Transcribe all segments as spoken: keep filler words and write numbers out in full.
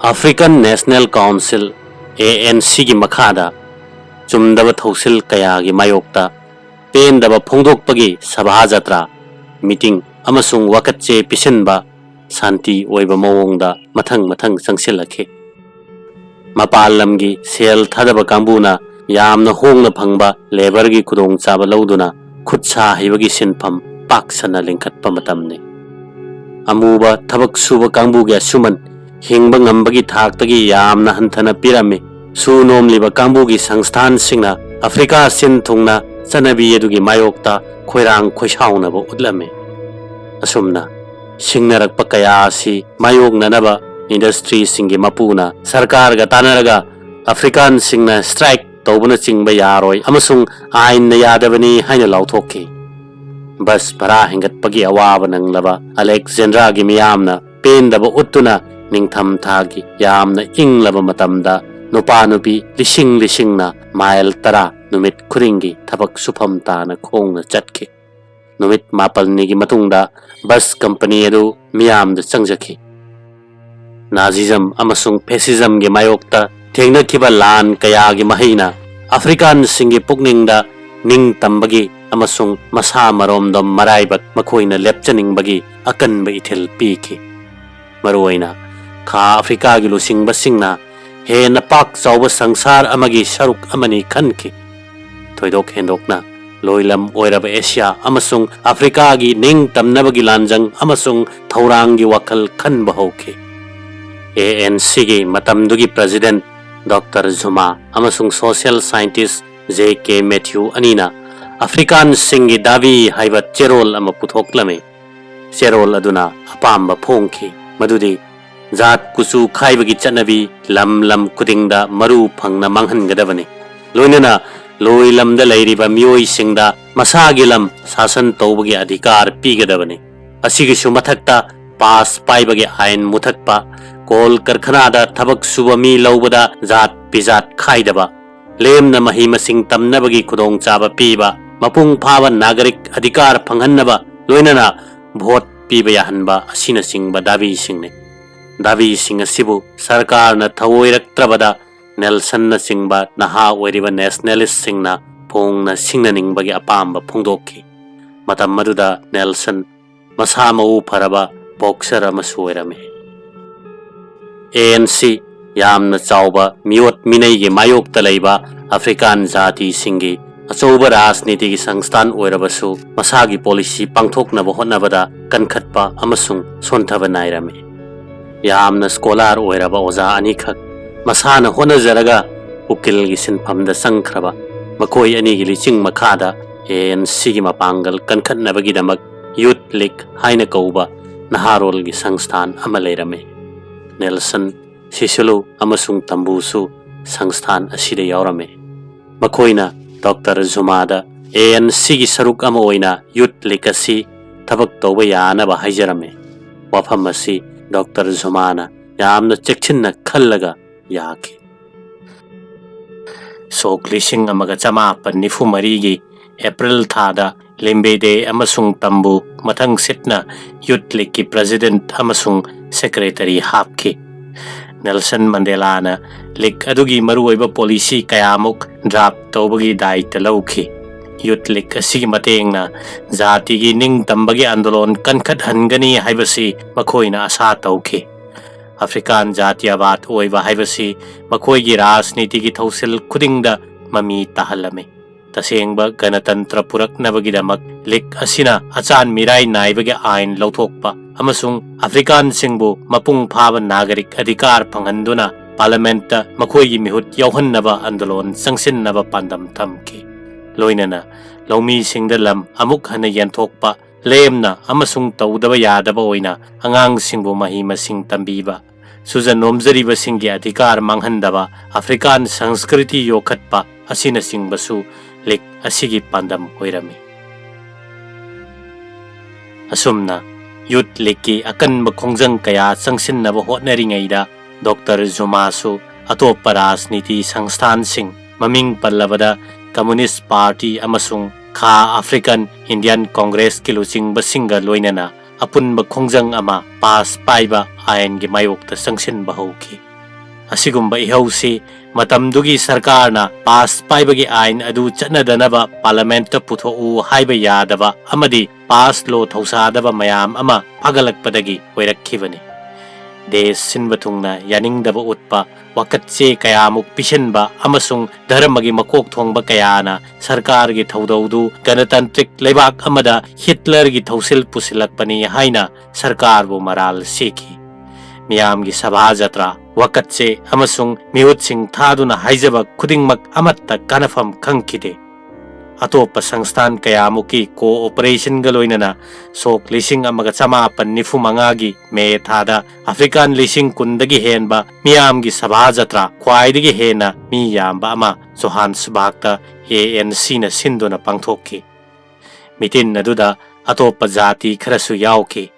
African National Council, A N C ꯒꯤ ꯃꯈꯥꯗ ꯆꯨꯝꯗꯕ ꯊꯧꯁꯤꯜ ꯀꯌꯥꯒꯤ ꯃꯥꯌꯣꯛꯇ ꯄꯦꯟꯗꯕ ꯐꯣꯡꯗꯣꯛꯄꯒꯤ ꯁꯚꯥ ꯖꯇ꯭ꯔꯥ, ꯃꯤꯇꯤꯡ ꯑꯃꯁꯨꯡ ꯋꯥꯀꯠꯆꯦ ꯄꯤꯁꯤꯟꯕ ꯁꯥꯟꯇꯤ ꯑꯣꯏꯕ ꯃꯑꯣꯡꯗ ꯃꯊꯪ ꯃꯊꯪ ꯆꯪꯁꯤꯜꯂꯛꯈꯤ꯫ ꯃꯄꯥꯟ ꯂꯝꯒꯤ ꯁꯦꯜ ꯊꯥꯗꯕ ꯀꯥꯡꯕꯨꯅ ꯌꯥꯝꯅ ꯍꯣꯡꯅ ꯐꯪꯕ ꯂꯦꯕꯔꯒꯤ ꯈꯨꯗꯣꯡꯆꯥꯕ ꯂꯧꯗꯨꯅ ꯈꯨꯠ ꯁꯥ ꯍꯩꯕꯒꯤ ꯁꯤꯟꯐꯝ ꯄꯥꯛ ꯁꯟꯅ ꯂꯤꯡꯈꯠꯄ ꯃꯇꯝꯅꯤ꯫ ꯑꯃꯨꯕ ꯊꯕꯛ ꯁꯨꯕ ꯀꯥꯡꯕꯨꯒꯤ ꯑꯁꯨꯃꯟ ꯍꯤꯡꯕ ꯉꯝꯕꯒꯤ ꯊꯥꯛꯇꯒꯤ ꯌꯥꯝꯅ ꯍꯟꯊꯅ ꯄꯤꯔꯝꯃꯤ꯫ ꯁꯨ ꯅꯣꯝꯂꯤꯕ ꯀꯥꯡꯕꯨꯒꯤ ꯁꯪꯁꯊꯥꯟꯁꯤꯡꯅ ꯑꯐ꯭ꯔꯤꯀꯥ ꯁꯤꯟ ꯊꯨꯡꯅ ꯆꯠꯅꯕꯤ ꯑꯗꯨꯒꯤ ꯃꯥꯌꯣꯛꯇ ꯈꯣꯏꯔꯥꯡ ꯈꯣꯏꯁꯥꯎꯅꯕ ꯎꯠꯂꯝꯃꯤ꯫ ꯑꯁꯨꯝꯅ ꯁꯤꯡꯅꯔꯛꯄ ꯀꯌꯥ ꯑꯁꯤ ꯃꯥꯌꯣꯛꯅꯅꯕ ꯏꯟꯗꯁꯇ꯭ꯔꯤꯁꯤꯡꯒꯤ ꯃꯄꯨꯅ ꯁꯔꯀꯥꯔꯒ ꯇꯥꯟꯅꯔꯒ ꯑꯐ꯭ꯔꯤꯀꯥꯟꯁꯤꯡꯅ ꯁ꯭ꯇ꯭ꯔꯥꯏꯛ ꯇꯧꯕꯅꯆꯤꯡꯕ ꯌꯥꯔꯣꯏ ꯑꯃꯁꯨꯡ ꯑꯥꯏꯟꯅ ꯌꯥꯗꯕꯅꯤ ꯍꯥꯏꯅ ꯂꯥꯎꯊꯣꯛꯈꯤ꯫ ꯕꯁ ꯚꯔꯥ ꯍꯦꯟꯒꯠꯄꯒꯤ ꯑꯋꯥꯕ ꯅꯪꯂꯕ ꯑꯂꯦꯛꯖꯦꯟꯗ꯭ꯔꯥꯒꯤ ꯃꯤꯌꯥꯝꯅ ꯄꯦꯟꯗꯕ ꯎꯠꯇꯨꯅ ꯅꯤꯡꯊꯝ ꯊꯥꯒꯤ ꯌꯥꯝꯅ ꯏꯪꯂꯕ ꯃꯇꯝꯗ ꯅꯨꯄꯥ ꯅꯨꯄꯤ ꯂꯤꯁꯤꯡ ꯂꯤꯁꯤꯡꯅ ꯃꯥꯏꯜ ꯇꯔꯥ ꯅꯨꯃꯤꯠ ꯈꯨꯗꯤꯡꯒꯤ ꯊꯕꯛ ꯁꯨꯐꯝ ꯇꯥꯅ ꯈꯣꯡꯅ ꯆꯠꯈꯤ꯫ ꯅꯨꯃꯤꯠ ꯃꯥꯄꯜꯅꯤꯒꯤ ꯃꯇꯨꯡꯗ ꯕꯁ ꯀꯝꯄꯅꯤ ꯑꯗꯨ ꯃꯤꯌꯥꯝꯗ ꯆꯪꯖꯈꯤ꯫ ꯅꯥꯖꯤꯖꯝ ꯑꯃꯁꯨꯡ ꯐꯦꯁꯤꯖꯝꯒꯤ ꯃꯥꯌꯣꯛꯇ ꯊꯦꯡꯅꯈꯤꯕ ꯂꯥꯟ ꯀꯌꯥꯒꯤ ꯃꯍꯩꯅ ꯑꯐ꯭ꯔꯤꯀꯥꯟꯁꯤꯡꯒꯤ ꯄꯨꯛꯅꯤꯡꯗ ꯅꯤꯡꯇꯝꯕꯒꯤ ꯑꯃꯁꯨꯡ ꯃꯁꯥ ꯃꯔꯣꯝꯗꯣꯝ ꯃꯔꯥꯏꯕꯛ ꯃꯈꯣꯏꯅ ꯂꯦꯞꯆꯅꯤꯡꯕꯒꯤ ꯑꯀꯟꯕ ꯏꯊꯤꯜ ꯄꯤꯈꯤ꯫ ꯃꯔꯨꯑꯣꯏꯅ ꯈꯥ ꯑꯐ꯭ꯔꯤꯀꯥꯒꯤ ꯂꯨꯆꯤꯡꯕꯁꯤꯡꯅ ꯍꯦꯟꯅ ꯄꯥꯛ ꯆꯥꯎꯕ ꯁꯪꯁꯥꯔ ꯑꯃꯒꯤ ꯁꯔꯨꯛ ꯑꯃꯅꯤ ꯈꯟꯈꯤ꯫ ꯊꯣꯏꯗꯣꯛ ꯍꯦꯟꯗꯣꯛꯅ ꯂꯣꯏꯂꯝ ꯑꯣꯏꯔꯕ ꯑꯦꯁꯤꯌꯥ ꯑꯃꯁꯨꯡ ꯑꯐ꯭ꯔꯤꯀꯥꯒꯤ ꯅꯤꯡꯇꯝꯅꯕꯒꯤ ꯂꯥꯟꯖꯪ ꯑꯃꯁꯨꯡ ꯊꯧꯔꯥꯡꯒꯤ ꯋꯥꯈꯜ ꯈꯟꯕ ꯍꯧꯈꯤ꯫ A N C ꯒꯤ ꯃꯇꯝꯗꯨꯒꯤ ꯄ꯭ꯔꯦꯁꯤꯗꯦꯟꯠ ꯗꯣꯛꯇꯔ ꯖꯨꯃꯥ ꯑꯃꯁꯨꯡ social scientist J K Matthew ꯑꯅꯤꯅ ꯑꯐ꯭ꯔꯤꯀꯥꯟꯁꯤꯡꯒꯤ ꯗꯥꯕꯤ ꯍꯥꯏꯕ ꯆꯦꯔꯣꯜ ꯑꯃ ꯄꯨꯊꯣꯛꯂꯝꯃꯤ꯫ ꯆꯦꯔꯣꯜ ꯑꯗꯨꯅ ꯑꯄꯥꯝꯕ ꯐꯣꯡꯈꯤ, ꯃꯗꯨꯗꯤ ꯖꯥꯠ ꯀꯨꯆꯨ ꯈꯥꯏꯕꯒꯤ ꯆꯠꯅꯕꯤ ꯂꯝ ꯂꯝ ꯈꯨꯗꯤꯡꯗ ꯃꯔꯨ ꯐꯪꯅ ꯃꯥꯡꯍꯟꯒꯗꯕꯅꯤ꯫ ꯂꯣꯏꯅꯅ ꯂꯣꯏꯂꯝꯗ ꯂꯩꯔꯤꯕ ꯃꯤꯑꯣꯏꯁꯤꯡꯗ ꯃꯁꯥꯒꯤ ꯂꯝ ꯁꯥꯁꯟ ꯇꯧꯕꯒꯤ ꯑꯙꯤꯀꯥꯔ ꯄꯤꯒꯗꯕꯅꯤ꯫ ꯑꯁꯤꯒꯤꯁꯨ ꯃꯊꯛꯇ ꯄꯥꯁ ꯄꯥꯏꯕꯒꯤ ꯑꯥꯏꯟ ꯃꯨꯊꯠꯄ, ꯀꯣꯜ ꯀꯔꯈꯅꯥꯗ ꯊꯕꯛ ꯁꯨꯕ ꯃꯤ ꯂꯧꯕꯗ ꯖꯥꯠ ꯄꯤꯖꯥꯠ ꯈꯥꯏꯗꯕ, ꯂꯦꯝꯅ ꯃꯍꯩ ꯃꯁꯤꯡ ꯇꯝꯅꯕꯒꯤ ꯈꯨꯗꯣꯡꯆꯥꯕ ꯄꯤꯕ, ꯃꯄꯨꯡ ꯐꯥꯕ ꯅꯥꯒꯔꯤꯛ ꯑꯙꯤꯀꯥꯔ ꯐꯪꯍꯟꯅꯕ, ꯂꯣꯏꯅꯅ ꯚꯣꯠ ꯄꯤꯕ ꯌꯥꯍꯟꯕ ꯑꯁꯤꯅꯆꯤꯡꯕ ꯗꯥꯕꯤꯁꯤꯡꯅꯤ꯫ ꯗꯥꯕꯤꯁꯤꯡ ꯑꯁꯤꯕꯨ ꯁꯔꯀꯥꯔꯅ ꯊꯧꯑꯣꯏꯔꯛꯇ꯭ꯔꯕꯗ ꯅꯦꯜꯁꯟꯅꯆꯤꯡꯕ ꯅꯍꯥ ꯑꯣꯏꯔꯤꯕ ꯅꯦꯁꯅꯦꯂꯤꯁꯁꯤꯡꯅ ꯐꯣꯡꯅ ꯁꯤꯡꯅꯅꯤꯡꯕꯒꯤ ꯑꯄꯥꯝꯕ ꯐꯣꯡꯗꯣꯛꯈꯤ꯫ ꯃꯇꯝ ꯑꯗꯨꯗ ꯅꯦꯜꯁꯟ ꯃꯁꯥ ꯃꯎ ꯐꯔꯕ ꯕꯣꯛꯁꯔ ꯑꯃꯁꯨ ꯑꯣꯏꯔꯝꯃꯤ꯫ ꯑꯦ ꯑꯦꯟ ꯁꯤ ꯌꯥꯝꯅ ꯆꯥꯎꯕ ꯃꯤꯑꯣꯠ ꯃꯤꯅꯩꯒꯤ ꯃꯥꯌꯣꯛꯇ ꯂꯩꯕ ꯑꯐ꯭ꯔꯤꯀꯥꯟ ꯖꯥꯇꯤꯁꯤꯡꯒꯤ ꯑꯆꯧꯕ ꯔꯥꯖꯅꯤꯇꯤꯒꯤ ꯁꯪꯁꯊꯥꯟ ꯑꯣꯏꯔꯕꯁꯨ, ꯃꯁꯥꯒꯤ ꯄꯣꯂꯤꯁꯤ ꯄꯥꯡꯊꯣꯛꯅꯕ ꯍꯣꯠꯅꯕꯗ ꯀꯟꯈꯠꯄ ꯑꯃꯁꯨꯡ ꯁꯣꯟꯊꯕ ꯅꯥꯏꯔꯝꯃꯤ꯫ ꯌꯥꯝꯅ ꯁ꯭ꯀꯣꯂꯥꯔ ꯑꯣꯏꯔꯕ ꯑꯣꯖꯥ ꯑꯅꯤꯈꯛ ꯃꯁꯥꯅ ꯍꯣꯠꯅꯖꯔꯒ ꯎꯀꯤꯜꯒꯤ ꯁꯤꯟꯐꯝꯗ ꯆꯪꯈ꯭ꯔꯕ ꯃꯈꯣꯏ ꯑꯅꯤꯒꯤ ꯂꯤꯆꯤꯡ ꯃꯈꯥꯗ ꯑꯦ ꯑꯦꯟ ꯁꯤꯒꯤ ꯃꯄꯥꯡꯒꯜ ꯀꯟꯈꯠꯅꯕꯒꯤꯗꯃꯛ ꯌꯨꯊ ꯂꯤꯒ ꯍꯥꯏꯅ ꯀꯧꯕ ꯅꯍꯥꯔꯣꯜꯒꯤ ꯁꯪꯁꯊꯥꯟ ꯑꯃ ꯂꯩꯔꯝꯃꯤ꯫ ꯅꯦꯜꯁꯟ, ꯁꯤꯁꯨꯂꯨ ꯑꯃꯁꯨꯡ ꯇꯝꯕꯨꯁꯨ ꯁꯪꯁꯊꯥꯟ ꯑꯁꯤꯗ ꯌꯥꯎꯔꯝꯃꯤ꯫ ꯃꯈꯣꯏꯅ ꯗꯣꯛꯇꯔ ꯖꯨꯃꯥꯗ ꯑꯦ ꯑꯦꯟ ꯁꯤꯒꯤ ꯁꯔꯨꯛ ꯑꯃ ꯑꯣꯏꯅ ꯌꯨꯊ ꯂꯤꯒ ꯑꯁꯤ ꯊꯕꯛ ꯇꯧꯕ ꯌꯥꯅꯕ ꯍꯥꯏꯖꯔꯝꯃꯤ꯫ ꯋꯥꯐꯝ ꯑꯁꯤ ꯗꯣꯛꯇꯔ ꯖꯨꯃꯥꯅ ꯌꯥꯝꯅ ꯆꯦꯛꯁꯤꯟꯅ ꯈꯜꯂꯒ ꯌꯥꯈꯤ꯫ ꯁꯣꯛ ꯂꯤꯁꯤꯡ ꯑꯃꯒ ꯆꯃꯥꯄꯟ ꯅꯤꯐꯨ ꯃꯔꯤꯒꯤ ꯑꯦꯄ꯭ꯔꯤꯜ ꯊꯥꯗ ꯂꯤꯝꯕꯦꯗꯦ ꯑꯃꯁꯨꯡ ꯇꯝꯕꯨ ꯃꯊꯪ ꯁꯤꯠꯅ ꯌꯨꯊ ꯂꯤꯒꯀꯤ ꯄ꯭ꯔꯦꯁꯤꯗꯦꯟꯠ ꯑꯃꯁꯨꯡ ꯁꯦꯀ꯭ꯔꯦꯇꯔꯤ ꯍꯥꯞꯈꯤ꯫ ꯅꯦꯜꯁꯟ ꯃꯟꯗꯦꯂꯥꯅ ꯂꯤꯒ ꯑꯗꯨꯒꯤ ꯃꯔꯨꯑꯣꯏꯕ ꯄꯣꯂꯤꯁꯤ ꯀꯌꯥꯃꯨꯛ ꯗ꯭ꯔꯥꯐ ꯇꯧꯕꯒꯤ ꯗꯥꯏꯇ ꯂꯧꯈꯤ꯫ ꯌꯨꯊ ꯂꯤꯒ ꯑꯁꯤꯒꯤ ꯃꯇꯦꯡꯅ ꯖꯥꯇꯤꯒꯤ ꯅꯤꯡꯇꯝꯕꯒꯤ ꯑꯟꯗꯣꯂꯣꯟ ꯀꯟꯈꯠꯍꯟꯒꯅꯤ ꯍꯥꯏꯕꯁꯤ ꯃꯈꯣꯏꯅ ꯑꯥꯁꯥ ꯇꯧꯈꯤ꯫ ꯑꯐ꯭ꯔꯤꯀꯥꯟ ꯖꯥꯇꯤꯌꯥꯕꯥꯗ ꯑꯣꯏꯕ ꯍꯥꯏꯕꯁꯤ ꯃꯈꯣꯏꯒꯤ ꯔꯥꯖꯅꯤꯇꯤꯒꯤ ꯊꯧꯁꯤꯜ ꯈꯨꯗꯤꯡꯗ ꯃꯃꯤ ꯇꯥꯍꯜꯂꯝꯃꯤ꯫ ꯇꯁꯦꯡꯕ ꯒꯅꯇꯟꯇ꯭ꯔ ꯄꯨꯔꯛꯅꯕꯒꯤꯗꯃꯛ ꯂꯤꯒ ꯑꯁꯤꯅ ꯑꯆꯥꯟ ꯃꯤꯔꯥꯏ ꯅꯥꯏꯕꯒꯤ ꯑꯥꯏꯟ ꯂꯧꯊꯣꯛꯄ ꯑꯃꯁꯨꯡ ꯑꯐ꯭ꯔꯤꯀꯥꯟꯁꯤꯡꯕꯨ ꯃꯄꯨꯡ ꯐꯥꯕ ꯅꯥꯒꯔꯤꯛ ꯑꯙꯤꯀꯥꯔ ꯐꯪꯍꯟꯗꯨꯅ ꯄꯥꯔꯂꯤꯌꯥꯃꯦꯟꯠꯇ ꯃꯈꯣꯏꯒꯤ ꯃꯤꯍꯨꯠ ꯌꯥꯎꯍꯟꯅꯕ ꯑꯟꯗꯣꯂꯣꯟ ꯆꯪꯁꯤꯟꯅꯕ ꯄꯥꯟꯗꯝ ꯊꯝꯈꯤ꯫ ꯂꯣꯏꯅꯅ ꯂꯧꯃꯤꯁꯤꯡꯗ ꯂꯝ ꯑꯃꯨꯛ ꯍꯟꯅ ꯌꯦꯟꯊꯣꯛꯄ, ꯂꯦꯝꯅ ꯑꯃꯁꯨꯡ ꯇꯧꯗꯕ ꯌꯥꯗꯕ ꯑꯣꯏꯅ ꯑꯉꯥꯡꯁꯤꯡꯕꯨ ꯃꯍꯩ ꯃꯁꯤꯡ ꯇꯝꯕꯤꯕ, ꯁꯨꯖ ꯅꯣꯝꯖꯔꯤꯕꯁꯤꯡꯒꯤ ꯑꯙꯤꯀꯥꯔ ꯃꯥꯡꯍꯟꯗꯕ, ꯑꯐ꯭ꯔꯤꯀꯥꯟ ꯁꯪꯁꯀ꯭ꯔꯤꯇꯤ ꯌꯣꯛꯈꯠꯄ ꯑꯁꯤꯅꯆꯤꯡꯕꯁꯨ ꯂꯤꯒ ꯑꯁꯤꯒꯤ ꯄꯥꯟꯗꯝ ꯑꯣꯏꯔꯝꯃꯤ꯫ ꯑꯁꯨꯝꯅ ꯌꯨꯊ ꯂꯤꯒꯀꯤ ꯑꯀꯟꯕ ꯈꯣꯡꯖꯪ ꯀꯌꯥ ꯆꯪꯁꯤꯟꯅꯕ ꯍꯣꯠꯅꯔꯤꯉꯩꯗ ꯗꯣꯛꯇꯔ ꯖꯨꯃꯥꯁꯨ ꯑꯇꯣꯞꯄ ꯔꯥꯖꯅꯤꯇꯤ ꯁꯪꯁꯊꯥꯟꯁꯤꯡ, ꯃꯃꯤꯡ ꯄꯜꯂꯕꯗ ꯀꯝꯃꯨꯅꯤꯁ꯭ꯠ ꯄꯥꯔꯇꯤ ꯑꯃꯁꯨꯡ ꯈꯥ ꯑꯐ꯭ꯔꯤꯀꯥꯟ ꯏꯟꯗꯤꯌꯥꯟ ꯀꯣꯡꯒ꯭ꯔꯦꯁꯀꯤ ꯂꯨꯆꯤꯡꯕꯁꯤꯡꯒ ꯂꯣꯏꯅꯅ ꯑꯄꯨꯟꯕ ꯈꯣꯡꯖꯪ ꯑꯃ ꯄꯥꯁ ꯄꯥꯏꯕ ꯑꯥꯏꯟꯒꯤ ꯃꯥꯌꯣꯛꯇ ꯆꯪꯁꯤꯟꯕ ꯍꯧꯈꯤ꯫ ꯑꯁꯤꯒꯨꯝꯕ ꯏꯍꯧꯁꯤ ꯃꯇꯝꯗꯨꯒꯤ ꯁꯔꯀꯥꯔꯅ ꯄꯥꯁ ꯄꯥꯏꯕꯒꯤ ꯑꯥꯏꯟ ꯑꯗꯨ ꯆꯠꯅꯗꯅꯕ ꯄꯥꯔꯂꯃꯦꯟꯠꯇ ꯄꯨꯊꯣꯛꯎ ꯍꯥꯏꯕ ꯌꯥꯗꯕ ꯑꯃꯗꯤ ꯄꯥꯁ ꯂꯣ ꯊꯧꯁꯥꯗꯕ ꯃꯌꯥꯝ ꯑꯃ ꯐꯒꯠꯂꯛꯄꯗꯒꯤ ꯑꯣꯏꯔꯛꯈꯤꯕꯅꯤ꯫ ꯗꯦꯁ ꯁꯤꯟꯕ ꯊꯨꯡꯅ ꯌꯥꯅꯤꯡꯗꯕ ꯎꯠꯄ, ꯋꯥꯀꯠꯆꯦ ꯀꯌꯥꯃꯨꯛ ꯄꯤꯁꯤꯟꯕ ꯑꯃꯁꯨꯡ ꯙꯔꯃꯒꯤ ꯃꯀꯣꯛ ꯊꯣꯡꯕ ꯀꯌꯥꯅ ꯁꯔꯀꯥꯔꯒꯤ ꯊꯧꯗꯧꯗꯨ ꯒꯅꯇꯟꯇ꯭ꯔꯤꯛ ꯂꯩꯕꯥꯛ ꯑꯃꯗ ꯍꯤꯠꯂꯔꯒꯤ ꯊꯧꯁꯤꯜ ꯄꯨꯁꯤꯜꯂꯛꯄꯅꯤ ꯍꯥꯏꯅ ꯁꯔꯀꯥꯔꯕꯨ ꯃꯔꯥꯜ ꯁꯤꯈꯤ꯫ ꯃꯤꯌꯥꯝꯒꯤ ꯁꯚꯥ ꯖꯇ꯭ꯔꯥ, ꯋꯥꯀꯠꯆꯦ ꯑꯃꯁꯨꯡ ꯃꯤꯍꯨꯠꯁꯤꯡ ꯊꯥꯗꯨꯅ ꯍꯥꯏꯖꯕ ꯈꯨꯗꯤꯡꯃꯛ ꯑꯃꯠꯇ ꯀꯥꯟꯅꯐꯝ ꯈꯪꯈꯤꯗꯦ꯫ ꯑꯇꯣꯞꯄ ꯁꯪꯁꯊꯥꯟ ꯀꯌꯥꯃꯨꯛꯀꯤ ꯀꯣꯑꯣꯄꯔꯦꯁꯟꯒ ꯂꯣꯏꯅꯅ ꯁꯣꯛ ꯂꯤꯁꯤꯡ ꯑꯃꯒ ꯆꯃꯥꯄꯟ ꯅꯤꯐꯨ ꯃꯉꯥꯒꯤ ꯃꯦ ꯊꯥꯗ ꯑꯐ꯭ꯔꯤꯀꯥꯟ ꯂꯤꯁꯤꯡ ꯀꯨꯟꯗꯒꯤ ꯍꯦꯟꯕ ꯃꯤꯌꯥꯝꯒꯤ ꯁꯚꯥ ꯖꯇ꯭ꯔꯥ, ꯈ꯭ꯋꯥꯏꯗꯒꯤ ꯍꯦꯟꯅ ꯃꯤ ꯌꯥꯝꯕ ꯑꯃ ꯖꯣꯍꯥꯟꯁꯕꯥꯔꯒꯇ ꯑꯦ ꯑꯦꯟ ꯁꯤꯅ ꯁꯤꯟꯗꯨꯅ ꯄꯥꯡꯊꯣꯛꯈꯤ꯫ ꯃꯤꯇꯤꯟ ꯑꯗꯨꯗ ꯑꯇꯣꯞꯄ ꯖꯥꯇꯤ ꯈꯔꯁꯨ ꯌꯥꯎꯈꯤ꯫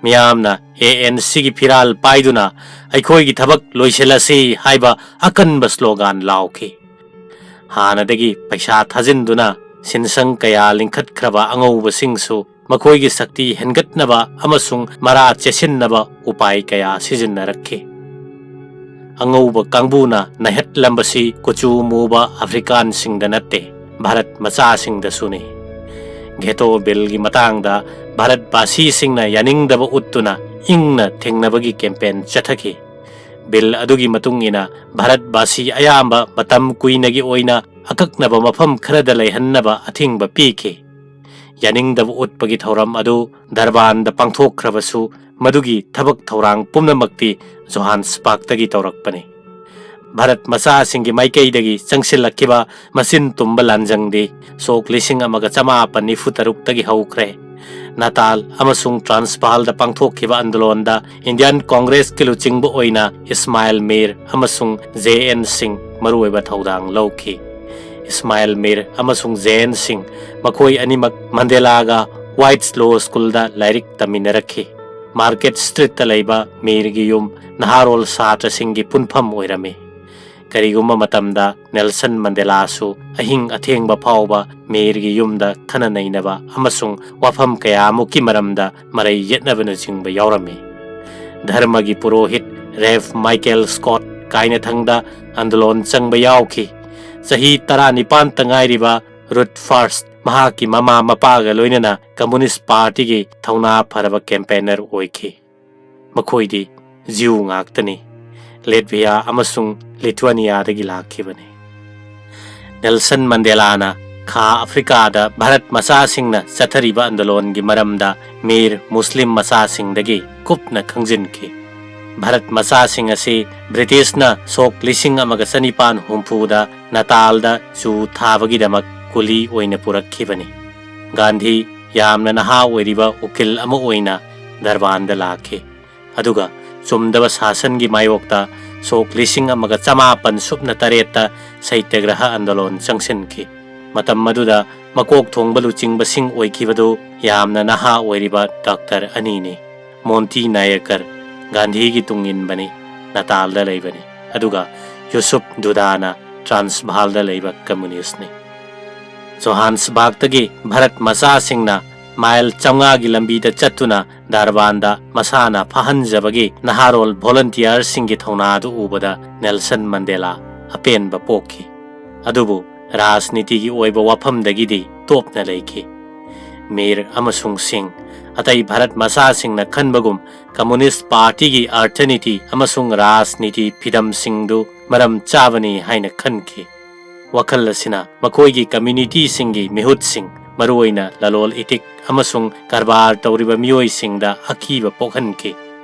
ꯃꯤꯌꯥꯝꯅ ꯑꯦ ꯑꯦꯟ ꯁꯤꯒꯤ ꯐꯤꯔꯥꯜ ꯄꯥꯏꯗꯨꯅ "ꯑꯩꯈꯣꯏꯒꯤ ꯊꯕꯛ ꯂꯣꯏꯁꯤꯜꯂꯁꯤ" ꯍꯥꯏꯕ ꯑꯀꯟꯕ ꯁ꯭ꯂꯣꯒꯥꯟ ꯂꯥꯎꯈꯤ꯫ ꯍꯥꯟꯅꯗꯒꯤ ꯄꯩꯁꯥ ꯊꯥꯖꯤꯟꯗꯨꯅ ꯁꯤꯟꯁꯪ ꯀꯌꯥ ꯂꯤꯡꯈꯠꯈ꯭ꯔꯕ ꯑꯉꯧꯕꯁꯤꯡꯁꯨ ꯃꯈꯣꯏꯒꯤ ꯁꯛꯇꯤ ꯍꯦꯟꯒꯠꯅꯕ ꯑꯃꯁꯨꯡ ꯃꯔꯥ ꯆꯦꯠꯁꯤꯟꯅꯕ ꯎꯄꯥꯏ ꯀꯌꯥ ꯁꯤꯖꯤꯟꯅꯔꯛꯈꯤ꯫ ꯑꯉꯧꯕ ꯀꯥꯡꯕꯨꯅ ꯅꯩꯍꯠꯂꯝꯕꯁꯤ ꯀꯨꯆꯨ ꯃꯨꯕ ꯑꯐ꯭ꯔꯤꯀꯥꯟꯁꯤꯡꯗ ꯅꯠꯇꯦ, ꯚꯥꯔꯠ ꯃꯆꯥꯁꯤꯡꯗꯁꯨꯅꯤ꯫ ꯘꯦꯇꯣ ꯕꯤꯜꯒꯤ ꯃꯇꯥꯡꯗ ꯚꯥꯔꯠꯕꯥꯁꯤꯁꯤꯡꯅ ꯌꯥꯅꯤꯡꯗꯕ ꯎꯠꯇꯨꯅ ꯏꯪꯅ ꯊꯦꯡꯅꯕꯒꯤ ꯀꯦꯝꯄꯦꯟ ꯆꯠꯊꯈꯤ꯫ ꯕꯤꯜ ꯑꯗꯨꯒꯤ ꯃꯇꯨꯡ ꯏꯟꯅ ꯚꯥꯔꯠꯕꯥꯁꯤ ꯑꯌꯥꯝꯕ ꯃꯇꯝ ꯀꯨꯏꯅꯒꯤ ꯑꯣꯏꯅ ꯑꯀꯛꯅꯕ ꯃꯐꯝ ꯈꯔꯗ ꯂꯩꯍꯟꯅꯕ ꯑꯊꯤꯡꯕ ꯄꯤꯈꯤ꯫ ꯌꯥꯅꯤꯡꯗꯕ ꯎꯠꯄꯒꯤ ꯊꯧꯔꯝ ꯑꯗꯨ ꯗꯔꯕꯥꯟꯗ ꯄꯥꯡꯊꯣꯛꯈ꯭ꯔꯕꯁꯨ, ꯃꯗꯨꯒꯤ ꯊꯕꯛ ꯊꯧꯔꯥꯡ ꯄꯨꯝꯅꯃꯛꯇꯤ ꯖꯣꯍꯥꯟꯁꯕꯥꯔꯒꯇꯒꯤ ꯇꯧꯔꯛꯄꯅꯤ꯫ ꯚꯥꯔꯠ ꯃꯆꯥꯁꯤꯡꯒꯤ ꯃꯥꯏꯀꯩꯗꯒꯤ ꯆꯪꯁꯤꯜꯂꯛꯈꯤꯕ ꯃꯆꯤꯟ ꯇꯨꯝꯕ ꯂꯥꯟꯖꯪꯗꯤ ꯁꯣꯛ ꯂꯤꯁꯤꯡ ꯑꯃꯒ ꯆꯃꯥꯄꯟ ꯅꯤꯐꯨ ꯇꯔꯨꯛꯇꯒꯤ ꯍꯧꯈ꯭ꯔꯦ꯫ ꯅꯥꯇꯥꯜ ꯑꯃꯁꯨꯡ ꯇ꯭ꯔꯥꯟꯁꯚꯥꯜꯗ ꯄꯥꯡꯊꯣꯛꯈꯤꯕ ꯑꯟꯗꯣꯂꯣꯟꯗ ꯏꯟꯗꯤꯌꯥꯟ ꯀꯣꯡꯒ꯭ꯔꯦꯁꯀꯤ ꯂꯨꯆꯤꯡꯕ ꯑꯣꯏꯅ ꯏꯁꯃꯥꯏꯜ ꯃꯤꯔ ꯑꯃꯁꯨꯡ ꯖꯦ ꯑꯦꯟ ꯁꯤꯡ ꯃꯔꯨꯑꯣꯏꯕ ꯊꯧꯗꯥꯡ ꯂꯧꯈꯤ꯫ ꯏꯁꯃꯥꯏꯜ ꯃꯤꯔ ꯑꯃꯁꯨꯡ ꯖꯦ ꯑꯦꯟ ꯁꯤꯡ, ꯃꯈꯣꯏ ꯑꯅꯤꯃꯛ ꯃꯟꯗꯦꯂꯥꯒ ꯋꯥꯏꯠꯁ ꯂꯣ ꯁ꯭ꯀꯨꯜꯗ ꯂꯥꯏꯔꯤꯛ ꯇꯝꯃꯤꯟꯅꯔꯛꯈꯤ꯫ ꯃꯥꯔꯀꯦꯠ ꯁ꯭ꯇ꯭ꯔꯤꯠꯇ ꯂꯩꯕ ꯃꯤꯔꯒꯤ ꯌꯨꯝ ꯅꯍꯥꯔꯣꯜ ꯁꯥꯇ꯭ꯔꯁꯤꯡꯒꯤ ꯄꯨꯟꯐꯝ ꯑꯣꯏꯔꯝꯃꯤ꯫ ꯀꯔꯤꯒꯨꯝꯕ ꯃꯇꯝꯗ ꯅꯦꯜꯁꯟ ꯃꯟꯗꯦꯂꯥꯁꯨ ꯑꯍꯤꯡ ꯑꯊꯦꯡꯕ ꯐꯥꯎꯕ ꯃꯤꯔꯒꯤ ꯌꯨꯝꯗ ꯈꯟꯅ ꯅꯩꯅꯕ ꯑꯃꯁꯨꯡ ꯋꯥꯐꯝ ꯀꯌꯥꯃꯨꯛꯀꯤ ꯃꯔꯝꯗ ꯃꯔꯩ ꯌꯦꯠꯅꯕꯅꯆꯤꯡꯕ ꯌꯥꯎꯔꯝꯃꯤ꯫ ꯙꯔꯃꯒꯤ ꯄꯨꯔꯣꯍꯤꯠ ꯔꯦꯚ ꯃꯥꯏꯀꯦꯜ ꯁ꯭ꯀꯣꯠ ꯀꯥꯏꯅꯊꯪꯗ ꯑꯟꯗꯣꯂꯣꯟ ꯆꯪꯕ ꯌꯥꯎꯈꯤ꯫ ꯆꯍꯤ ꯇꯔꯥꯅꯤꯄꯥꯟꯇ ꯉꯥꯏꯔꯤꯕ ꯔꯨꯠ ꯐꯥꯔꯁ ꯃꯍꯥꯛꯀꯤ ꯃꯃꯥ ꯃꯄꯥꯒ ꯂꯣꯏꯅꯅ ꯀꯝꯃꯨꯅꯤꯁ꯭ꯠ ꯄꯥꯔꯇꯤꯒꯤ ꯊꯧꯅꯥ ꯐꯔꯕ ꯀꯦꯝꯄꯦꯅꯔ ꯑꯣꯏꯈꯤ꯫ ꯃꯈꯣꯏꯗꯤ ꯖ꯭ꯌꯨ ꯉꯥꯛꯇꯅꯤ꯫ ꯂꯦꯠꯚꯤꯌꯥ ꯑꯃꯁꯨꯡ ꯂꯤꯊꯨꯑꯅꯤꯌꯥꯗꯒꯤ ꯂꯥꯛꯈꯤꯕꯅꯤ꯫ ꯅꯦꯜꯁꯟ ꯃꯟꯗꯦꯂꯥꯅ ꯈꯥ ꯑꯐ꯭ꯔꯤꯀꯥꯗ ꯚꯥꯔꯠ ꯃꯆꯥꯁꯤꯡꯅ ꯆꯠꯊꯔꯤꯕ ꯑꯟꯗꯣꯂꯣꯟꯒꯤ ꯃꯔꯝꯗ ꯃꯤꯔ ꯃꯨꯁꯂꯤꯝ ꯃꯆꯥꯁꯤꯡꯗꯒꯤ ꯀꯨꯞꯅ ꯈꯪꯖꯤꯟꯈꯤ꯫ ꯚꯥꯔꯠ ꯃꯆꯥꯁꯤꯡ ꯑꯁꯤ ꯕ꯭ꯔꯤꯇꯤꯁꯅ ꯁꯣꯛ ꯂꯤꯁꯤꯡ ꯑꯃꯒ ꯆꯅꯤꯄꯥꯟ ꯍꯨꯝꯐꯨꯗ ꯅꯇꯥꯜꯗ ꯆꯨ ꯊꯥꯕꯒꯤꯗꯃꯛ ꯀꯨꯂꯤ ꯑꯣꯏꯅ ꯄꯨꯔꯛꯈꯤꯕꯅꯤ꯫ ꯒꯥꯟꯙꯤ ꯌꯥꯝꯅ ꯅꯍꯥ ꯑꯣꯏꯔꯤꯕ ꯎꯀꯤꯜ ꯑꯃ ꯑꯣꯏꯅ ꯗꯔꯕꯥꯟꯗ ꯂꯥꯛꯈꯤ꯫ ꯑꯗꯨꯒ ꯆꯨꯝꯗꯕ ꯁꯥꯁꯟꯒꯤ ꯃꯥꯌꯣꯛꯇ ꯁꯣꯛ ꯂꯤꯁꯤꯡ ꯑꯃꯒ ꯆꯃꯥꯄꯟ ꯁꯨꯞꯅ ꯇꯔꯦꯠꯇ ꯁꯩꯇ꯭ꯌꯒ꯭ꯔꯍ ꯑꯟꯗꯣꯂꯣꯟ ꯆꯪꯁꯤꯟꯈꯤ꯫ ꯃꯇꯝ ꯑꯗꯨꯗ ꯃꯀꯣꯛ ꯊꯣꯡꯕ ꯂꯨꯆꯤꯡꯕꯁꯤꯡ ꯑꯣꯏꯈꯤꯕꯗꯨ ꯌꯥꯝꯅ ꯅꯍꯥ ꯑꯣꯏꯔꯤꯕ ꯗꯥꯛꯇꯔ ꯑꯅꯤꯅꯤ, ꯃꯣꯟꯇꯤ ꯅꯥꯌꯀꯔ, ꯒꯥꯟꯙꯤꯒꯤ ꯇꯨꯡꯏꯟꯕꯅꯤ, ꯅꯇꯥꯜꯗ ꯂꯩꯕꯅꯤ, ꯑꯗꯨꯒ ꯌꯨꯁꯨꯞ ꯗꯨꯗꯥꯅ ꯇ꯭ꯔꯥꯟꯁꯚꯥꯜꯗ ꯂꯩꯕ ꯀꯝꯃꯨꯅꯤꯁ꯭ꯠꯅꯤ꯫ ꯖꯣꯍꯥꯟꯁꯕꯥꯒꯇꯒꯤ ꯚꯥꯔꯠ ꯃꯆꯥꯁꯤꯡꯅ ꯃꯥꯏꯜ ꯆꯥꯝꯃꯉꯥꯒꯤ ꯂꯝꯕꯤꯗ ꯆꯠꯇꯨꯅ ꯗꯥꯔꯕꯥꯟꯗ ꯃꯁꯥꯅ ꯐꯥꯍꯟꯖꯕꯒꯤ ꯅꯍꯥꯔꯣꯜ ꯚꯣꯂꯟꯇꯤꯌꯔꯁꯤꯡꯒꯤ ꯊꯧꯅꯥꯗꯨ ꯎꯕꯗ ꯅꯦꯜꯁꯟ ꯃꯟꯗꯦꯂꯥ ꯑꯄꯦꯟꯕ ꯄꯣꯛꯈꯤ꯫ ꯑꯗꯨꯕꯨ ꯔꯥꯖꯅꯤꯇꯤꯒꯤ ꯑꯣꯏꯕ ꯋꯥꯐꯝꯗꯒꯤꯗꯤ ꯇꯣꯞꯅ ꯂꯩꯈꯤ꯫ ꯃꯤꯔ ꯑꯃꯁꯨꯡ ꯁꯤꯡ, ꯑꯇꯩ ꯚꯥꯔꯠ ꯃꯆꯥꯁꯤꯡꯅ ꯈꯟꯕꯒꯨꯝ ꯀꯝꯃꯨꯅꯤꯁ꯭ꯠ ꯄꯥꯔꯇꯤꯒꯤ ꯑꯔꯊꯅꯤꯇꯤ ꯑꯃꯁꯨꯡ ꯔꯥꯖꯅꯤꯇꯤ ꯐꯤꯗꯝꯁꯤꯡꯗꯨ ꯃꯔꯝ ꯆꯥꯕꯅꯤ ꯍꯥꯏꯅ ꯈꯟꯈꯤ꯫ ꯋꯥꯈꯜ ꯑꯁꯤꯅ ꯃꯈꯣꯏꯒꯤ ꯀꯝꯃ꯭ꯌꯨꯅꯤꯇꯤꯁꯤꯡꯒꯤ ꯃꯤꯍꯨꯠꯁꯤꯡ, ꯃꯔꯨꯑꯣꯏꯅ ꯂꯂꯣꯜ ꯏꯇꯤꯛ ꯑꯃꯁꯨꯡ ꯀꯔꯕꯥꯔ ꯇꯧꯔꯤꯕ ꯃꯤꯑꯣꯏꯁꯤꯡꯗ ꯑꯀꯤꯕ ꯄꯣꯛꯍꯟꯈꯤ꯫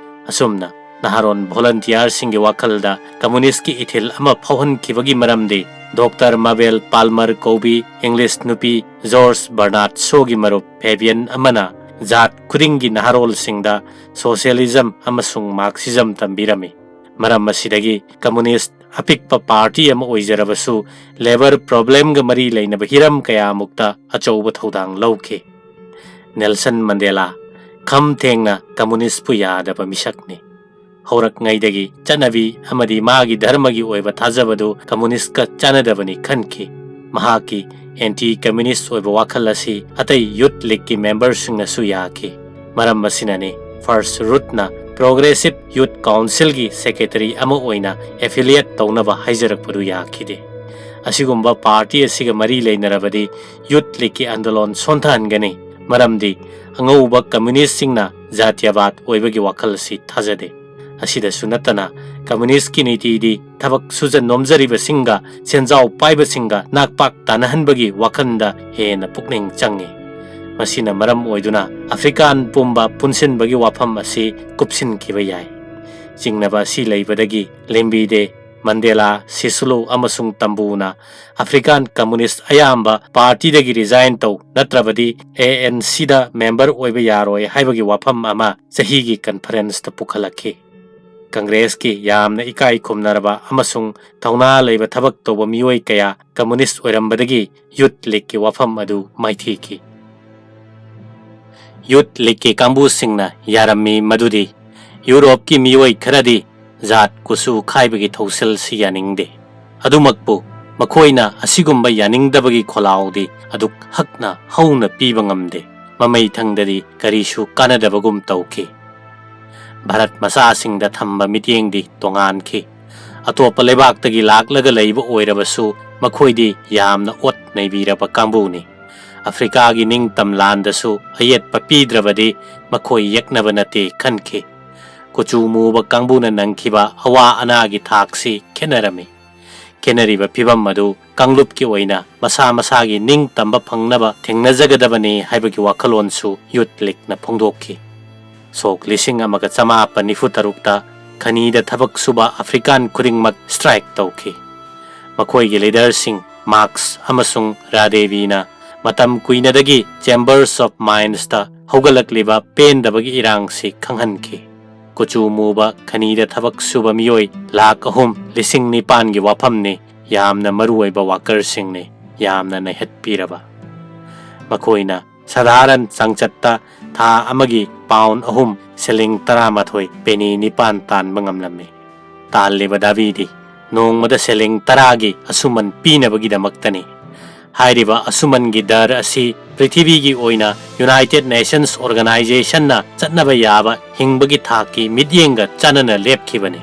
ꯑꯁꯨꯝꯅ ꯅꯍꯥꯔꯣꯟ ꯚꯣꯂꯟꯇꯤꯌꯔꯁꯤꯡꯒꯤ ꯋꯥꯈꯜꯗ ꯀꯝꯃꯨꯅꯤꯁ꯭ꯠꯀꯤ ꯏꯊꯤꯜ ꯑꯃ ꯐꯥꯎꯍꯟꯈꯤꯕꯒꯤ ꯃꯔꯝꯗꯤ ꯗꯣꯛꯇꯔ ꯃꯥꯕꯦꯜ ꯄꯥꯜꯃꯔ ꯀꯧꯕꯤ ꯏꯪꯂꯤꯁ ꯅꯨꯄꯤ ꯖꯣꯔꯖ ꯕꯔꯅꯥꯔꯗ ꯁꯣꯒꯤ ꯃꯔꯨꯞ ꯐꯦꯕꯤꯌꯟ ꯑꯃꯅ ꯖꯥꯠ ꯈꯨꯗꯤꯡꯒꯤ ꯅꯍꯥꯔꯣꯜꯁꯤꯡꯗ ꯁꯣꯁꯤꯌꯦꯂꯤꯖꯝ ꯑꯃꯁꯨꯡ ꯃꯥꯔꯛꯁꯤꯖꯝ ꯇꯝꯕꯤꯔꯝꯃꯤ꯫ ꯃꯔꯝ ꯑꯁꯤꯗꯒꯤ ꯀꯝꯃꯨꯅꯤꯁ꯭ꯠ ꯑꯄꯤꯛꯄ ꯄꯥꯔꯇꯤ ꯑꯃ ꯑꯣꯏꯖꯔꯕꯁꯨ ꯂꯦꯕꯔ ꯄ꯭ꯔꯣꯕ꯭ꯂꯦꯝꯒ ꯃꯔꯤ ꯂꯩꯅꯕ ꯍꯤꯔꯝ ꯀꯌꯥꯃꯨꯛꯇ ꯑꯆꯧꯕ ꯊꯧꯗꯥꯡ ꯂꯧꯈꯤ꯫ ꯅꯦꯜꯁꯟ ꯃꯟꯗꯦꯂꯥ ꯈꯝ ꯊꯦꯡꯅ ꯀꯝꯃꯨꯅꯤꯁ꯭ꯠꯄꯨ ꯌꯥꯗꯕ ꯃꯤꯁꯛꯅꯤ꯫ ꯍꯧꯔꯛꯉꯩꯗꯒꯤ ꯆꯠꯅꯕꯤ ꯑꯃꯗꯤ ꯃꯥꯒꯤ ꯙꯔꯃꯒꯤ ꯑꯣꯏꯕ ꯊꯥꯖꯕꯗꯨ ꯀꯝꯃꯨꯅꯤꯁ꯭ꯠꯀ ꯆꯥꯟꯅꯗꯕꯅꯤ ꯈꯟꯈꯤ꯫ ꯃꯍꯥꯛꯀꯤ ꯑꯦꯟꯇꯤ ꯀꯝꯃ꯭ꯌꯨꯅꯤꯁ꯭ꯠ ꯑꯣꯏꯕ ꯋꯥꯈꯜ ꯑꯁꯤ ꯑꯇꯩ ꯌꯨꯊ ꯂꯤꯒꯀꯤ ꯃꯦꯝꯕꯔꯁꯤꯡꯅꯁꯨ ꯌꯥꯈꯤ꯫ ꯃꯔꯝ ꯑꯁꯤꯅꯅꯤ ꯐꯔꯁ ꯔꯨꯠꯅ ꯄ꯭ꯔꯣꯒ꯭ꯔꯦꯁꯤꯚ ꯌꯨꯊ ꯀꯥꯎꯟꯁꯤꯜꯒꯤ ꯁꯦꯀ꯭ꯔꯦꯇꯔꯤ ꯑꯃ ꯑꯣꯏꯅ ꯑꯦꯐꯤꯂꯤꯌꯦꯠ ꯇꯧꯅꯕ ꯍꯥꯏꯖꯔꯛꯄꯗꯨ ꯌꯥꯈꯤꯗꯦ꯫ ꯑꯁꯤꯒꯨꯝꯕ ꯄꯥꯔꯇꯤ ꯑꯁꯤꯒ ꯃꯔꯤ ꯂꯩꯅꯔꯕꯗꯤ ꯌꯨꯊ ꯂꯤꯒꯀꯤ ꯑꯟꯗꯣꯂꯣꯟ ꯁꯣꯟꯊꯍꯟꯒꯅꯤ, ꯃꯔꯝꯗꯤ ꯑꯉꯧꯕ ꯀꯝꯃ꯭ꯌꯨꯅꯤꯁ꯭ꯠꯁꯤꯡꯅ ꯖꯥꯇꯤꯌꯥꯕꯥꯗ ꯑꯣꯏꯕꯒꯤ ꯋꯥꯈꯜ ꯑꯁꯤ ꯊꯥꯖꯗꯦ꯫ ꯑꯁꯤꯗꯁꯨ ꯅꯠꯇꯅ ꯀꯝꯃ꯭ꯌꯨꯅꯤꯁ꯭ꯠꯀꯤ ꯅꯤꯇꯤꯗꯤ ꯊꯕꯛ ꯁꯨꯖ ꯅꯣꯝꯖꯔꯤꯕꯁꯤꯡꯒ ꯁꯦꯟꯖꯥꯎ ꯄꯥꯏꯕꯁꯤꯡꯒ ꯅꯥꯛꯄꯥꯛ ꯇꯥꯅꯍꯟꯕꯒꯤ ꯋꯥꯈꯜꯗ ꯍꯦꯟꯅ ꯄꯨꯛꯅꯤꯡ ꯆꯪꯏ꯫ ꯃꯁꯤꯅ ꯃꯔꯝ ꯑꯣꯏꯗꯨꯅ ꯑꯐ꯭ꯔꯤꯀꯥꯟ ꯄꯨꯝꯕ ꯄꯨꯟꯁꯤꯟꯕꯒꯤ ꯋꯥꯐꯝ ꯑꯁꯤ ꯀꯨꯞꯁꯤꯟꯈꯤꯕ ꯌꯥꯏ꯫ ꯆꯤꯡꯅꯕ ꯑꯁꯤ ꯂꯩꯕꯗꯒꯤ ꯂꯦꯝꯕꯤꯗꯦ, ꯃꯟꯗꯦꯂꯥ, ꯁꯤꯁꯨꯂꯨ ꯑꯃꯁꯨꯡ ꯇꯝꯕꯨꯅ ꯑꯐ꯭ꯔꯤꯀꯥꯟ ꯀꯝꯃ꯭ꯌꯨꯅꯤꯁ꯭ꯠ ꯑꯌꯥꯝꯕ ꯄꯥꯔꯇꯤꯗꯒꯤ ꯔꯤꯖꯥꯏꯟ ꯇꯧ, ꯅꯠꯇ꯭ꯔꯕꯗꯤ ꯑꯦ ꯑꯦꯟ ꯁꯤꯗ ꯃꯦꯝꯕꯔ ꯑꯣꯏꯕ ꯌꯥꯔꯣꯏ ꯍꯥꯏꯕꯒꯤ ꯋꯥꯐꯝ ꯑꯃ ꯆꯍꯤꯒꯤ ꯀꯟꯐꯔꯦꯟꯁꯇ ꯄꯨꯈꯠꯂꯛꯈꯤ꯫ ꯀꯪꯒ꯭ꯔꯦꯁꯀꯤ ꯌꯥꯝꯅ ꯏꯀꯥꯏ ꯈꯨꯝꯅꯔꯕ ꯑꯃꯁꯨꯡ ꯊꯧꯅꯥ ꯂꯩꯕ ꯊꯕꯛ ꯇꯧꯕ ꯃꯤꯑꯣꯏ ꯀꯌꯥ ꯀꯝꯃ꯭ꯌꯨꯅꯤꯁ꯭ꯠ ꯑꯣꯏꯔꯝꯕꯗꯒꯤ ꯌꯨꯊ ꯂꯤꯒꯀꯤ ꯋꯥꯐꯝ ꯑꯗꯨ ꯃꯥꯏꯊꯤꯈꯤ꯫ ꯌꯨꯊ ꯂꯤꯒꯀꯤ ꯀꯥꯡꯕꯨꯁꯤꯡꯅ ꯌꯥꯔꯝꯃꯤ ꯃꯗꯨꯗꯤ ꯌꯨꯔꯣꯞꯀꯤ ꯃꯤꯑꯣꯏ ꯈꯔꯗꯤ ꯖꯥꯠ ꯀꯨꯆꯨ ꯈꯥꯏꯕꯒꯤ ꯊꯧꯁꯤꯜꯁꯤ ꯌꯥꯅꯤꯡꯗꯦ꯫ ꯑꯗꯨꯃꯛꯄꯨ ꯃꯈꯣꯏꯅ ꯑꯁꯤꯒꯨꯝꯕ ꯌꯥꯅꯤꯡꯗꯕꯒꯤ ꯈꯣꯜꯂꯥꯎꯗꯤ ꯑꯗꯨꯛ ꯍꯛꯅ ꯍꯧꯅ ꯄꯤꯕ ꯉꯝꯗꯦ꯫ ꯃꯃꯩꯊꯪꯗꯗꯤ ꯀꯔꯤꯁꯨ ꯀꯥꯟꯅꯗꯕꯒꯨꯝ ꯇꯧꯈꯤ꯫ ꯚꯥꯔꯠ ꯃꯆꯥꯁꯤꯡꯗ ꯊꯝꯕ ꯃꯤꯠꯌꯦꯡꯗꯤ ꯇꯣꯉꯥꯟꯈꯤ꯫ ꯑꯇꯣꯞꯄ ꯂꯩꯕꯥꯛꯇꯒꯤ ꯂꯥꯛꯂꯒ ꯂꯩꯕ ꯑꯣꯏꯔꯕꯁꯨ ꯃꯈꯣꯏꯗꯤ ꯌꯥꯝꯅ ꯑꯣꯠ ꯅꯩꯕꯤꯔꯕ ꯀꯥꯡꯕꯨꯅꯤ꯫ ꯑꯐ꯭ꯔꯤꯀꯥꯒꯤ ꯅꯤꯡꯇꯝ ꯂꯥꯟꯗꯁꯨ ꯑꯌꯦꯠꯄ ꯄꯤꯗ꯭ꯔꯕꯗꯤ ꯃꯈꯣꯏ ꯌꯦꯛꯅꯕ ꯅꯠꯇꯦ ꯈꯟꯈꯤ꯫ ꯀꯨꯆꯨ ꯃꯨꯕ ꯀꯥꯡꯕꯨꯅ ꯅꯪꯈꯤꯕ ꯑꯋꯥ ꯑꯅꯥꯒꯤ ꯊꯥꯛꯁꯤ ꯈꯦꯠꯅꯔꯝꯃꯤ꯫ ꯈꯦꯠꯅꯔꯤꯕ ꯐꯤꯚꯝ ꯑꯗꯨ ꯀꯥꯡꯂꯨꯞꯀꯤ ꯑꯣꯏꯅ ꯃꯁꯥ ꯃꯁꯥꯒꯤ ꯅꯤꯡꯇꯝꯕ ꯐꯪꯅꯕ ꯊꯦꯡꯅꯖꯒꯗꯕꯅꯤ ꯍꯥꯏꯕꯒꯤ ꯋꯥꯈꯜꯂꯣꯟꯁꯨ ꯌꯨꯊ ꯂꯤꯒꯅ ꯐꯣꯡꯗꯣꯛꯈꯤ꯫ ꯁꯣꯛ ꯂꯤꯁꯤꯡ ꯑꯃꯒ ꯆꯃꯥꯄꯟ ꯅꯤꯐꯨ ꯇꯔꯨꯛꯇ ꯈꯅꯤꯗ ꯊꯕꯛ ꯁꯨꯕ ꯑꯐ꯭ꯔꯤꯀꯥꯟ ꯈꯨꯗꯤꯡꯃꯛ ꯁ꯭ꯇ꯭ꯔꯥꯏꯛ ꯇꯧꯈꯤ꯫ ꯃꯈꯣꯏꯒꯤ ꯂꯤꯗꯔꯁꯤꯡ ꯃꯥꯔꯛꯁ ꯑꯃꯁꯨꯡ ꯔꯥꯗꯦꯕꯤꯅ ꯃꯇꯝ ꯀꯨꯏꯅꯗꯒꯤ ꯆꯦꯝꯕꯔꯁ ꯑꯣꯐ ꯃꯥꯏꯟꯁꯇ ꯍꯧꯒꯠꯂꯛꯂꯤꯕ ꯄꯦꯟꯗꯕꯒꯤ ꯏꯔꯥꯡꯁꯤ ꯈꯪꯍꯟꯈꯤ꯫ ꯀꯨꯆꯨ ꯃꯨꯕ ꯈꯅꯤꯗ ꯊꯕꯛ ꯁꯨꯕ ꯃꯤꯑꯣꯏ ꯂꯥꯈ ꯑꯍꯨꯝ ꯂꯤꯁꯤꯡ ꯅꯤꯄꯥꯟꯒꯤ ꯋꯥꯐꯝꯅꯤ ꯌꯥꯝꯅ ꯃꯔꯨꯑꯣꯏꯕ ꯋꯥꯀꯔꯁꯤꯡꯅꯤ ꯌꯥꯝꯅ ꯅꯩꯍꯠꯄꯤꯔꯕ꯫ ꯃꯈꯣꯏꯅ ꯁꯥꯙꯥꯔꯟ ꯆꯥꯡꯆꯠꯇ ꯊꯥ ꯑꯃꯒꯤ ꯄꯥꯎꯟ ꯑꯍꯨꯝ, ꯁꯤꯂꯤꯡ ꯇꯔꯥꯃꯥꯊꯣꯏ, ꯄꯦꯅꯤ ꯅꯤꯄꯥꯟ ꯇꯥꯟꯕ ꯉꯝꯂꯝꯃꯤ꯫ ꯇꯥꯜꯂꯤꯕ ꯗꯥꯕꯤꯗꯤ ꯅꯣꯡꯃꯗ ꯁꯤꯂꯤꯡ ꯇꯔꯥꯒꯤ ꯑꯁꯨꯃꯟ ꯄꯤꯅꯕꯒꯤꯗꯃꯛꯇꯅꯤ꯫ ꯍꯥꯏꯔꯤꯕ ꯑꯁꯨꯃꯟꯒꯤ ꯗꯔ ꯑꯁꯤ ꯄ꯭ꯔꯤꯊꯤꯕꯤꯒꯤ ꯑꯣꯏꯅ ꯌꯨꯅꯥꯏꯇꯦꯗ ꯅꯦꯁꯟꯁ ꯑꯣꯔꯒꯅꯥꯏꯖꯦꯁꯟꯅ ꯆꯠꯅꯕ ꯌꯥꯕ ꯍꯤꯡꯕꯒꯤ ꯊꯥꯛꯀꯤ ꯃꯤꯠꯌꯦꯡꯒ ꯆꯥꯟꯅꯅ ꯂꯦꯞꯈꯤꯕꯅꯤ꯫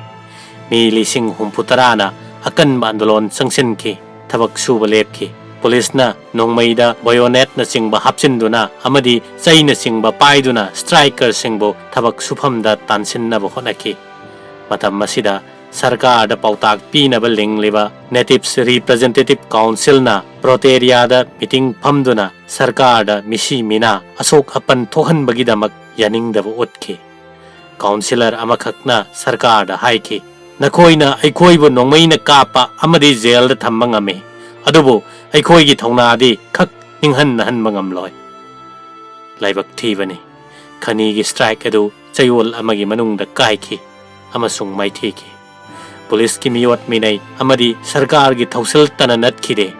ꯃꯤ ꯂꯤꯁꯤꯡ ꯍꯨꯝꯐꯨ ꯇꯔꯥꯅ ꯑꯀꯟꯕ ꯑꯟꯗꯣꯂꯣꯟ ꯆꯪꯁꯤꯟꯈꯤ, ꯊꯕꯛ ꯁꯨꯕ ꯂꯦꯞꯈꯤ꯫ ꯄꯨꯂꯤꯁꯅ ꯅꯣꯡꯃꯩꯗ ꯕꯣꯌꯣꯅꯦꯠꯅꯆꯤꯡꯕ ꯍꯥꯞꯆꯤꯟꯗꯨꯅ ꯑꯃꯗꯤ ꯆꯩꯅꯆꯤꯡꯕ ꯄꯥꯏꯗꯨꯅ ꯁ꯭ꯇ꯭ꯔꯥꯏꯀꯔꯁꯤꯡꯕꯨ ꯊꯕꯛ ꯁꯨꯐꯝꯗ ꯇꯥꯟꯁꯤꯟꯅꯕ ꯍꯣꯠꯅꯈꯤ꯫ ꯃꯇꯝ ꯑꯁꯤꯗ ꯁꯔꯀꯥꯔꯗ ꯄꯥꯎꯇꯥꯛ ꯄꯤꯅꯕ ꯂꯤꯡꯂꯤꯕ ꯅꯦꯇꯤꯚꯁ ꯔꯤꯄ꯭ꯔꯖꯦꯟꯇꯦꯇꯤꯚ ꯀꯥꯎꯟꯁꯤꯜꯅ ꯄ꯭ꯔꯣꯇꯦꯔꯤꯌꯥꯗ ꯃꯤꯇꯤꯡ ꯐꯝꯗꯨꯅ ꯁꯔꯀꯥꯔꯗ ꯃꯤꯁꯤ ꯃꯤꯅꯥ, ꯑꯁꯣꯛ ꯑꯄꯟ ꯊꯣꯛꯍꯟꯕꯒꯤꯗꯃꯛ ꯌꯥꯅꯤꯡꯗꯕ ꯎꯠꯈꯤ꯫ ꯀꯥꯎꯟꯁꯤꯂꯔ ꯑꯃꯈꯛꯅ ꯁꯔꯀꯥꯔꯗ ꯍꯥꯏꯈꯤ, "ꯅꯈꯣꯏꯅ ꯑꯩꯈꯣꯏꯕꯨ ꯅꯣꯡꯃꯩꯅ ꯀꯥꯞꯄ ꯑꯃꯗꯤ ꯖꯦꯜꯗ ꯊꯝꯕ ꯉꯝꯃꯤ, ꯑꯗꯨꯕꯨ ꯑꯩꯈꯣꯏꯒꯤ ꯊꯧꯅꯥꯗꯤ ꯈꯛ ꯅꯤꯡꯍꯟꯅꯍꯟꯕ ꯉꯝꯂꯣꯏ꯫" ꯂꯥꯏꯕꯛ ꯊꯤꯕꯅꯤ, ꯈꯅꯤꯒꯤ ꯁ꯭ꯇ꯭ꯔꯥꯏꯛ ꯑꯗꯨ ꯆꯌꯣꯜ ꯑꯃꯒꯤ ꯃꯅꯨꯡꯗ ꯀꯥꯏꯈꯤ ꯑꯃꯁꯨꯡ ꯃꯥꯏꯊꯤꯈꯤ꯫ ꯄꯨꯂꯤꯁꯀꯤ ꯃꯤꯑꯣꯠ ꯃꯤꯅꯩ ꯑꯃꯗꯤ ꯁꯔꯀꯥꯔꯒꯤ ꯊꯧꯁꯤꯜ ꯇꯅ ꯅꯠꯈꯤꯗꯦ꯫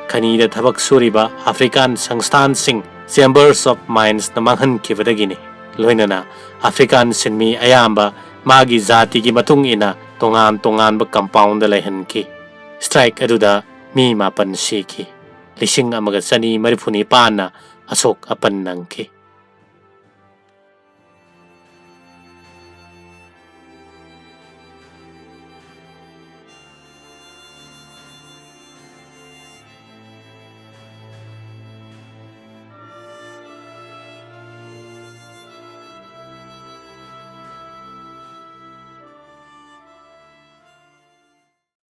ꯈꯅꯤꯗ ꯊꯕꯛ ꯁꯨꯔꯤꯕ ꯑꯐ꯭ꯔꯤꯀꯥꯟ ꯁꯪꯁꯊꯥꯟꯁꯤꯡ ꯆꯦꯝꯕꯔꯁ ꯑꯣꯐ ꯃꯥꯏꯟꯁꯅ ꯃꯥꯡꯍꯟꯈꯤꯕꯗꯒꯤꯅꯤ꯫ ꯂꯣꯏꯅꯅ ꯑꯐ꯭ꯔꯤꯀꯥꯟ ꯁꯤꯟꯃꯤ ꯑꯌꯥꯝꯕ ꯃꯥꯒꯤ ꯖꯥꯇꯤꯒꯤ ꯃꯇꯨꯡ ꯏꯟꯅ ꯇꯣꯉꯥꯟ ꯇꯣꯉꯥꯟꯕ ꯀꯝꯄꯥꯎꯟꯗ ꯂꯩꯍꯟꯈꯤ꯫ ꯁ꯭ꯇ꯭ꯔꯥꯏꯛ ꯑꯗꯨꯗ ꯃꯤ ꯃꯥꯄꯟ ꯁꯤꯈꯤ꯫ ꯂꯤꯁꯤꯡ ꯑꯃꯒ ꯆꯅꯤ ꯃꯔꯤꯐꯨ ꯅꯤꯄꯥꯟꯅ ꯑꯁꯣꯛ ꯑꯄꯟ ꯅꯪꯈꯤ꯫